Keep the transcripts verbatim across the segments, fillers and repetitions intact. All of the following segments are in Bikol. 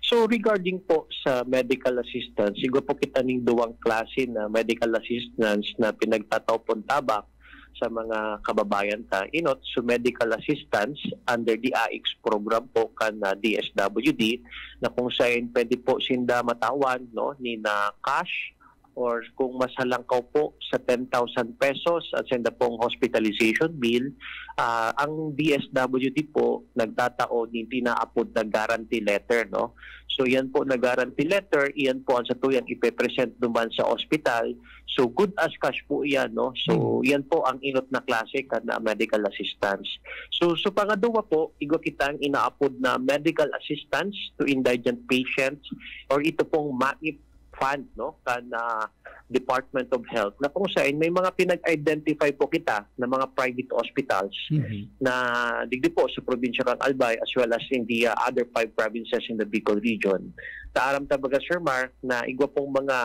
So regarding po sa medical assistance, igwa po kita ning duwang klase na medical assistance na pinagtatao pon tabak sa mga kababayan ta. Inot, so medical assistance under the AICS program po kan ah, D S W D, na kung saan pwede po sinda matawan, no, ni na cash, or kung mas halangkaw po sa ten thousand pesos at senda pong hospitalization bill, ah, ang D S W D po nagtatao ni tinaapod na guarantee letter, no? So yan po na guarantee letter, iyan po ang satuyang ipe-present duman sa ospital. So good as cash po iyan, no? So yan po ang inot na klase kan ah, medical assistance. So so pangaduwa po, igwa kitang inaapod na medical assistance to indigent patients, or ito pong MAIP fund, no, kan ah, Department of Health, na kung saan may mga pinag-identify po kita na mga private hospitals na digdi po sa probinsya kan Albay, as well as in the ah, other five provinces in the Bicol region. Taaram ta baga, Sir Mar, na igwa pong mga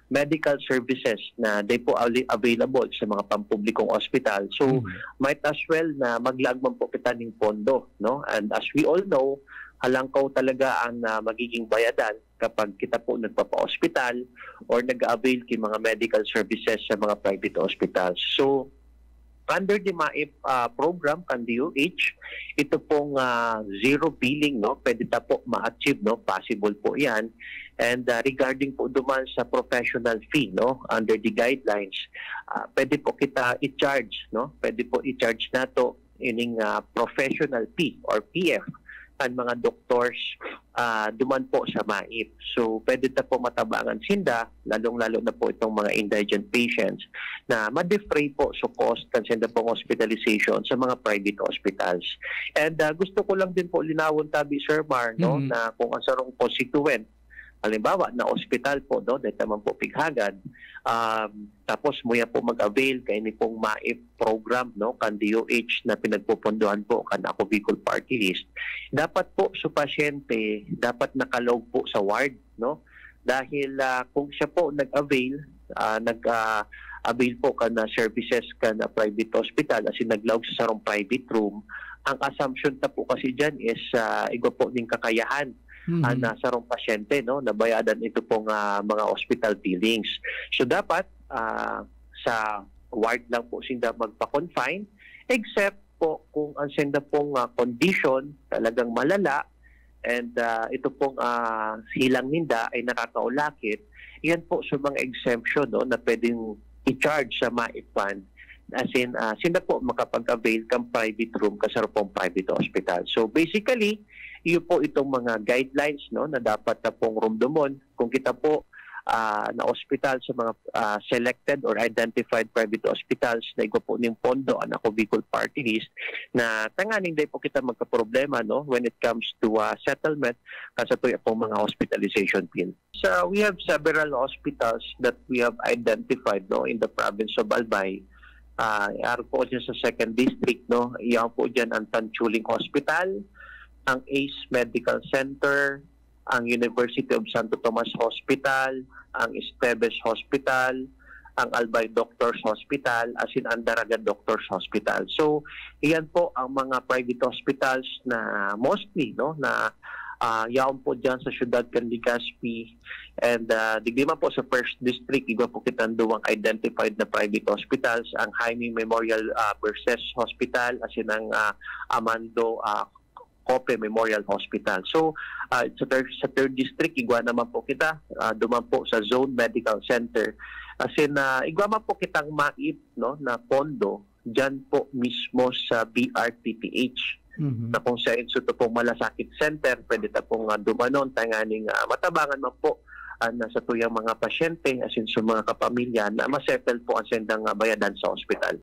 medical services na they po ali- available sa mga pampublikong ospital. So, might as well na maglaag man po kita ning pondo, no? And as we all know, halangkaw talaga ang ah, magiging bayadan kapag kita po nagpapa-ospital or nag-avail ki mga medical services sa mga private hospitals. So, under the MAIP ah, program kan D O H, ito pong ah, zero billing, no, pwede ta po ma-achieve, no, possible po yan. And ah, regarding po duman sa professional fee, no, under the guidelines, ah, pwede po kita i-charge, no, pwede po i-charge nato ining ah, professional fee or P F kan mga doctors ah, duman po sa MAIP. So pwede ta po matabangan sinda, lalong-lalo na po itong mga indigent patients, na ma-defray po sa cost kan senda pong hospitalization sa mga private hospitals. And ah, gusto ko lang din po linawon tabi, Sir Mar, no, na kung ang sarong constituent, halimbawa, na ospital po, no, dahil naman po pighagad, um, tapos muya po mag-avail kaini pong MAIP program, no, kan D O H na pinagpupunduhan po kan Ako Bicol Party List, dapat po sa pasyente, dapat nakalaog po sa ward, no? Dahil ah, kung siya po nag-avail, ah, nag-avail po kan ah, services kan ah, private hospital, as in naglaog sa sarong private room, ang assumption ta po kasi dyan is ah, igwa po ning kakayahan ang ah, sarong pasyente, no, nabayadan ito pong ah, mga hospital billings. So dapat ah, sa ward lang po sinda magpa-confine, except po kung ang senda pong ah, condition talagang malala and ah, ito pong ah, hilang ninda ay nakakaulakit, yan po sa mga exemption, no, na pwedeng i-charge sa MAIP fund. As in, ah, sila po makapag-avail kan private room kan sarong private hospital. So basically, iyo po itong mga guidelines, no, na dapat na pong rumdomon kung kita po ah, na ospital sa mga ah, selected or identified private hospitals na igwa po ning pondo an Ako Bicol Party List, na tanganing dai po kita magkaproblema, no, when it comes to ah, settlement kan satuyang mga hospitalization bill. So we have several hospitals that we have identified, no, in the province of Albay. Ah, aro po dyan sa second district, no, iyan po dyan ang Tanchuling Hospital, ang Ace Medical Center, ang University of Santo Tomas Hospital, ang Esteves Hospital, ang Albay Doctors Hospital, asin ang Daraga Doctors Hospital. So iyan po ang mga private hospitals na mostly, no, na ah, yaon po dyan sa siyudad kan Legazpi. And ah, digdi man po sa first district, igwa po kitang duwang identified na private hospitals, ang Jaime Memorial ah, versus Hospital, asin ang ah, Amando ah, Cope Memorial Hospital. So ah, sa, third, sa third district, igwa naman po kita, ah, duman po sa Zone Medical Center. Asin ah, igwa man po kitang MAIP, no, na pondo dyan po mismo sa B R T P H, na kung sa Instituto pong Malasakit Center, pwede ta pong ah, dumanon, tanganing ah, matabangan man po ang ah, satuyang mga pasyente, asin sa mga kapamilya na masettle po ang sendang ah, bayadan sa ospital.